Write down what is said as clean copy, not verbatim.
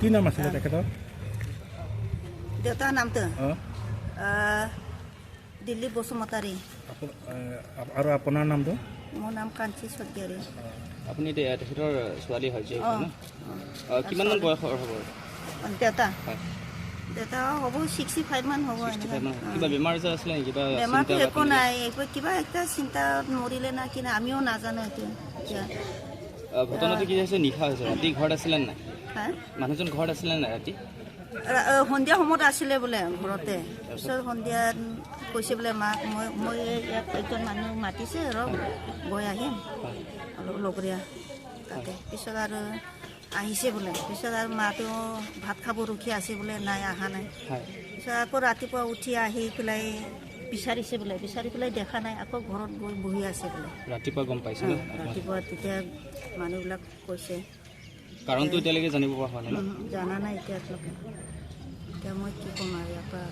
কি নাম আছিলে তেখেতৰ? দেউতাৰ নামটো দিলীপ বসুমতাৰী। আৰু আপোনাৰ নামটো? মোৰ নাম কাঞ্চি স্বৰ্গীয়াৰী। আপুনি তেখেতৰ ছোৱালী হয় যে, কিমানমান বয়সৰ হ'ব দেউতা? দেউতা হ'ব 65 মান হ'ব। কিবা বেমাৰ আজাৰ আছিলে নেকি? বেমাৰটো একো নাই, কিবা এটা চিন্তাত মৰিলে না কি না আমিও নাজানো এইটো। ঘটনাটো কি হৈছে? নিশা হৈছে, ৰাতি ঘৰত আছিলে নাই? মানুহজন ঘৰত আছিলে নাই ৰাতি? সন্ধিয়া সময়ত আছিলে বোলে ঘৰতে। পিছত সন্ধিয়াত কৈছে বোলে মাক, মই মই ইয়াত একজন মানুহ মাতিছে ৰ গৈ আহিম অলপ লগৰীয়া তাতে। পিছত আৰু আহিছে বোলে। পিছত আৰু মাটো ভাত খাব ৰখি আছে বোলে, নাই অহা নাই। পিছত আকৌ ৰাতিপুৱা উঠি আহি পেলাই বিচাৰিছে বোলে, বিচাৰি পেলাই দেখা নাই, আকৌ ঘৰত গৈ বহি আছে বোলে। ৰাতিপুৱা গম পাইছে? ৰাতিপুৱা তেতিয়া মানুহবিলাক কৈছে। কাৰণটো এতিয়ালৈকে জানিব পৰা হোৱা নাই? জানা নাই এতিয়ালৈকে। এতিয়া মই কি ক'ম আৰু ইয়াৰ পৰা।